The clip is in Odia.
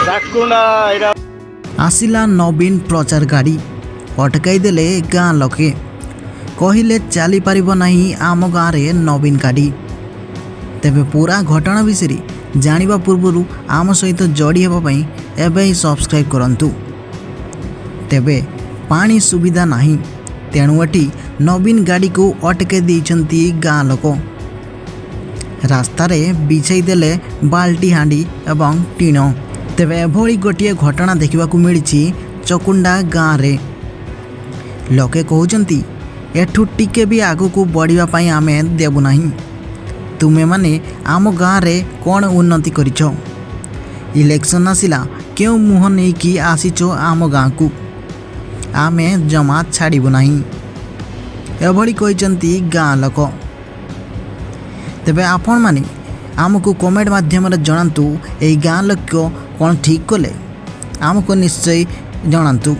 ଚାକୁଣ୍ଡା ଏଇଟା। ଆସିଲା ନବୀନ ପ୍ରଚାର ଗାଡ଼ି, ଅଟକାଇ ଦେଲେ ଗାଁ ଲୋକେ। କହିଲେ, ଚାଲିପାରିବ ନାହିଁ ଆମ ଗାଁରେ ନବୀନ ଗାଡ଼ି। ତେବେ ପୁରା ଘଟଣା ବିଷୟରେ ଜାଣିବା ପୂର୍ବରୁ ଆମ ସହିତ ଯୋଡ଼ି ହେବା ପାଇଁ ଏବେ ହିଁ ସବସ୍କ୍ରାଇବ୍ କରନ୍ତୁ। ତେବେ ପାଣି ସୁବିଧା ନାହିଁ, ତେଣୁ ଏଠି ନବୀନ ଗାଡ଼ିକୁ ଅଟକାଇ ଦେଇଛନ୍ତି ଗାଁ ଲୋକ। ରାସ୍ତାରେ ବିଛାଇ ଦେଲେ ବାଲ୍ଟି, ହାଣ୍ଡି ଏବଂ ଟିଣ। ତେବେ ଏଭଳି ଗୋଟିଏ ଘଟଣା ଦେଖିବାକୁ ମିଳିଛି ଚକୁଣ୍ଡା ଗାଁରେ। ଲୋକେ କହୁଛନ୍ତି, ଏଠୁ ଟିକେ ବି ଆଗକୁ ବଢ଼ିବା ପାଇଁ ଆମେ ଦେବୁ ନାହିଁ। ତୁମେମାନେ ଆମ ଗାଁରେ କ'ଣ ଉନ୍ନତି କରିଛ? ଇଲେକ୍ସନ୍ ଆସିଲା, କେଉଁ ମୁହଁ ନେଇକି ଆସିଛ ଆମ ଗାଁକୁ? ଆମେ ଜମା ଛାଡ଼ିବୁ ନାହିଁ, ଏଭଳି କହିଛନ୍ତି ଗାଁ ଲୋକ। ତେବେ ଆପଣମାନେ ଆମକୁ କମେଣ୍ଟ ମାଧ୍ୟମରେ ଜଣାନ୍ତୁ, ଏହି ଗାଁ ଲୋକ କ'ଣ ଠିକ୍ କଲେ? ଆମକୁ ନିଶ୍ଚୟ ଜଣାନ୍ତୁ।